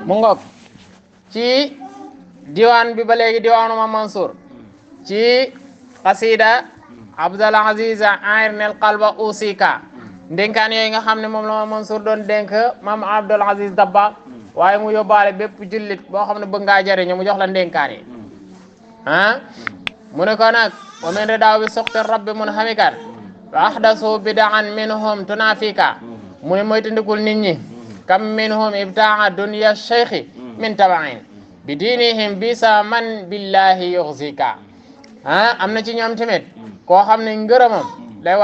mu ngoog ci diwaan bi ba léegi diwaanu ma Mansour ci qasida Abdul Aziz airnel qalba usika ndénkaan yooyu nga xam ne moom la ma Mansour doon dénk maam Abdul Aziz Dabakh waaye mu yóbbaale bépp jullit boo xam ne bëgg ngaa jëriñu mu jox la ndénkaan yi mu ne ko nag wa min ridaw bi suxti rabbi mun hamikan wa ahdasu bidaan minhum tunafika mu ne moytandikul nit ñi kam minhum ibtaa dunya cheikhi min tabain bi diinihim bisa man billahi yuxzika am na ci ñoom tamit koo xam ne ngërëmam day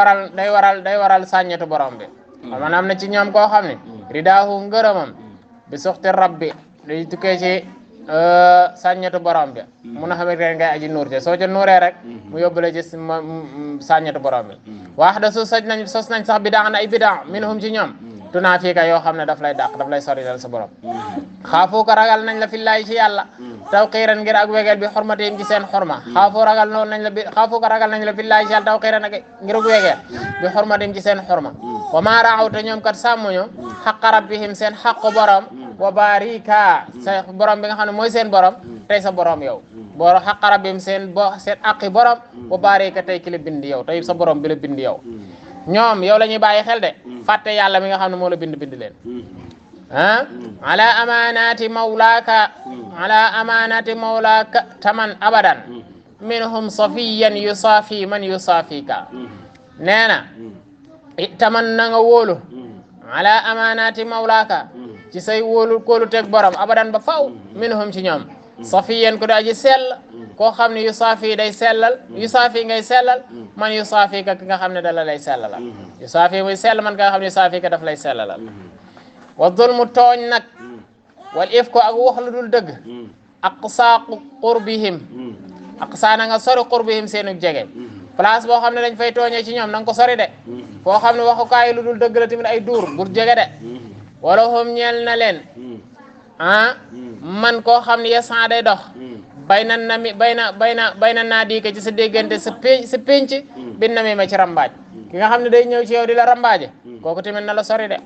waral sàññetu borom bi man am na ci ñoom koo xam ne ridaahu ngërëmam bi suxti rabbi day tukkee ci sàññetu borom bi mun a xamit ren ngay aji nuur te soo ca nuuree rek mu yóbbule ci sàññetu borom bi wax da sos nañ sax bidaa na ay bidaa minhum ci ñoom tunaa fii ka yoo xam ne daf lay dàq daf lay sori dal sa borom xaafu ko ragal nañ la fillaay ci yàlla tawqiiran ngir ak wegeel bi xormatihim ci seen xorma xaafu ko ragal nañ la fillaay ci yàlla tawqiiran ak ngir ak wegeel bi xormatihim ci seen xorma wa maa raaw te ñoom kat sàmmuñu xaqa rabbihim seen xaqu borom wa barika sa borom bi nga xam ne mooy seen borom tey sa borom yow boro xaqa rabbihim seen aqi borom wa barika tey ki la bind yow tey sa borom bi la bind yow ñoom yow la ñuy bàyyi xel de fàtte yàlla mi nga xam ne moo la bind leen ala amanati mawlaka taman abadan minhum safiyan yusafi man yusafika nee na taman na nga wóolu ala amanati mawlaka ci say wóolu kóolu teg borom abadan ba faw minhum ci ñoom safiyan ko daaji sell koo xam ne yusafi day sellal yusafi ngay sellal man yusafi ka ki nga xam ne dala lay sellalal yusafi muy sell man ka nga xam ne yusafi ka daf lay sellalal wa zulmu tooñ nag wal ifko ak wax lu dul dëgg aqsa qurbihim aqsa na nga sori qurbihim seenu jege place boo xam ne dañ fay tooñee ci ñoom na nga ko sori de foo xam ne waxukaay lu dul dëgg la tamit ay duur bur jege de wala hum ñeel na leen man koo xam ne yasan day dox bayna naa diika ci sa déggante sa pénc bin na mi ma ci rambaaj ki nga xam ne day ñëw ci yow di la rambaaje kooku tamit na la sori de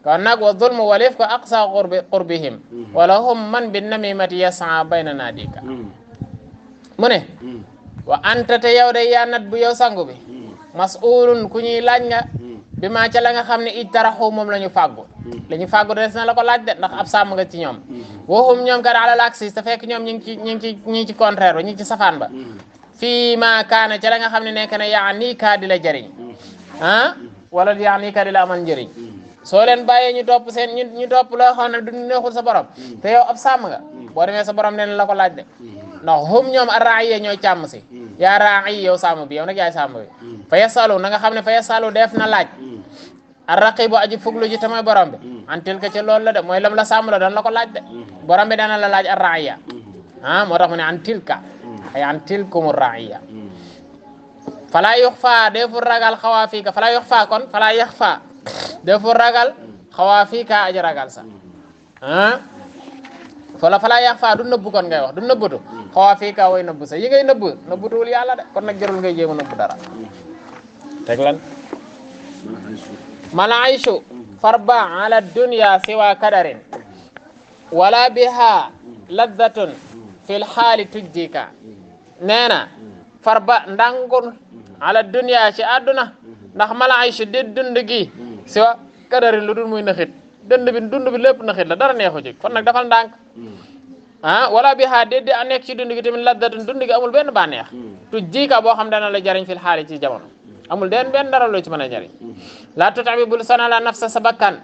kon nag wa zulmu walif ko aqsa qurbihim wala hum man bin namimati yasan bayna naa diika mu ne wa anta te yow day yaanat bu yow sangu bi mas'ulun ku ñuy laaj nga bi maa ca la nga xam ne ijtaraxu moom la ñu fàggu des na la ko laaj de ndax ab sàmm nga ci ñoom waxum ñoom kat ala laxis te fekk ñoom ñi ngi ci contraire ba ñi ngi ci safaan ba fii ma kaana ca la nga xam ne nekk na yaa nii kaa di la jëriñ wala yaa nii kaa di la amal njëriñ soo leen bàyyee ñu topp ñu topp loo xam ne du neexul sa borom te yow ab sàmm nga boo demee sa borom dina la ko laaj de ndax hum ñoom a raayiye ñooy càmm si yaa raayi yow sàmm bi yow nag yaay sàmm bi fa yasalu na nga xam ne fa yasalu def na laaj arraqibu aji fuglu ji te mooy borom bi antil ka ci loolu la de mooy lam la sàmm la doon la ko laaj de borom bi dana la laaj arraaya moo tax mu ne antil ka ay antil kumu raaya fala yuxfa defu ragal xawaafika fala yuxfa kon fala yaxfa defu ragal xawaafika aji ragal sa fala yaxfa du nëbbu kon ngay wax du nëbbutu xawaafika way nëbbu sa yi ngay nëbbutuwul yàlla de kon nag jarul ngay jéem a nëbbu dara teg lan mal ayshu farba ala dunya siwa kadarin wala biha laddatun fil xaali tujjika nee na farba ndangul ala dunya ci àdduna ndax mal ayshu di dund gi siwa kadarin lu dul muy naxit dund bi lépp naxit la dara neexu ci kon nag dafal ndànk wala biha déddi a nekk ci dund gi tamit laddatun dund gi amul benn bànneex tujjika boo xam dana la jariñ fil xaali ci jamono amul benn dara loo ci mën a jariñ la tutabi bul sonala nafsa sa bakkan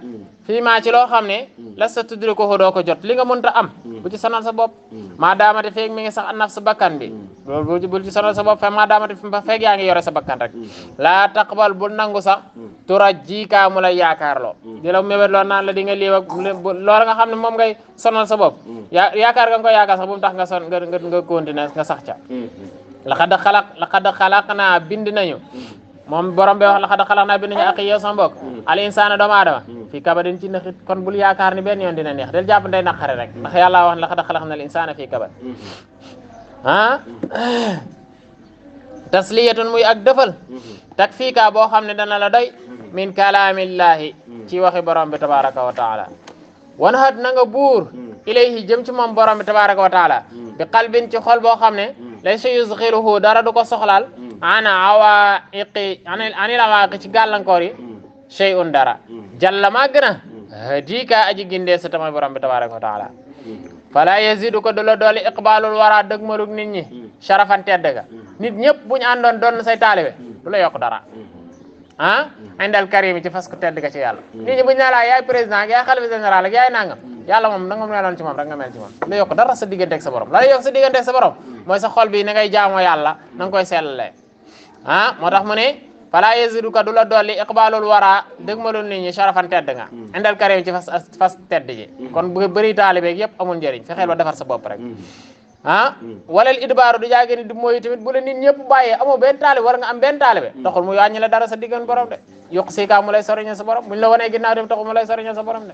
fii maa ci loo xam ne la sa tuddri ko doo ko jot li nga mënta am bu ci sonal sa bopp maa daamate feeg mi ngi sax a naf sa bakkan bi loolu bul ci sonal sa bopp fe maa daamate feeg yaa ngi yore sa bakkan rek laa taqbal bul nangu sax tura jikaa mu lay yaakaarloo di la mébét loo naan la di nga liiw ak loola nga xam ne moom ngay sonal sa bopp yaakaar nga ko yaakaar sax bu mu tax nga continuer nga sax ca laqad xalaqnaa bind nañu moom borom bi wax laqad xalaqnaa bind nañu ak yow sama mbokk al insaana doomu aadama fii kabadin ci naxit kon bul yaakaar ni benn yoon dina neex del jàpp day naqare rek ndax yàlla wax laqad xalaqnaa al insaana fii kabad tasliyatun muy ak dëfal takfiika boo xam ne dana la doy min kalaamillaahi ci waxi borom bi tabaraka wa taala wan hat na nga buur ilayhi jëm ci moom borom bi tabaraka wa taala bi qalbin ci xol boo xam ne laysa yusghiruhu dara du ko soxlaal anil awaiqi ci gàllankoor yi shay'un dara jalla maa gën a hadika aji gindee sa tamay borom bi tabaraka wa taala fala yazidu ko du la dooli iqbalul wara dëgmalug nit ñi sharafan tedd ga nit ñëpp buñu àndoon doon say taalibe du la yokk dara indal karim ci fas ko tedd ga ci yàlla nit ñi buñu ne laa yaay président yaay xalifa général ak yaay nangam yàlla moom da nga meloon ci moom rek nga mel ci moom la yokk dara sa digganteeg sa borom la yokk sa digganteeg sa borom mooy sa xol bi na ngay jaamoo yàlla na nga koy sellalee moo tax mu ne fala yaziduka du la dolli iqbalul wara dëgmalul nit ñi sharafan tedd nga indal karim ci fas tedd ji kon bu bëri taalibeeg yëpp amul njëriñ fexeel ba defar sa bopp rek walal idbaaru du jaage ni du mooy tamit bu la nit ñëpp bàyyee amoo benn taalibe war nga am benn taalibe taxul mu wàññi la dara sa diggan borom de yokk sika mu lay soriña sa borom buñ la wanee ginnaaw dem taxul mu lay soriña sa borom de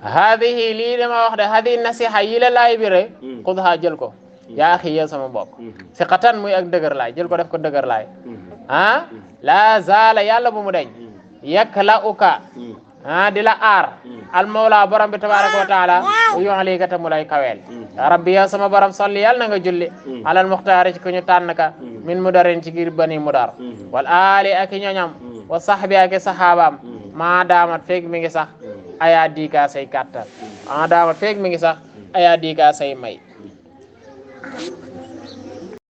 hadihi lii dama wax de hadihi nasiha yi la laay bi rek xudha jël ko yaa axi yow sama mbokk siqatan muy ak dëgër laay jël ko def ko dëgër laay la zaala yàlla bu mu deñ yekk la uka di la aar al mawla borom bi tabaraka wa taala yoxlii ka ta mu lay kaweel ya rabbi yow sama borom solli yàlla na nga julli alal muxtaari ci ku ñu tànn ka min mudarin ci giir bani mudar wal aali ak ñoñam wa sahbi ak sahabaam maa daamat feeg mi ngi sax aya diika say kàttan maa daamat feeg mi ngi sax aya diika say may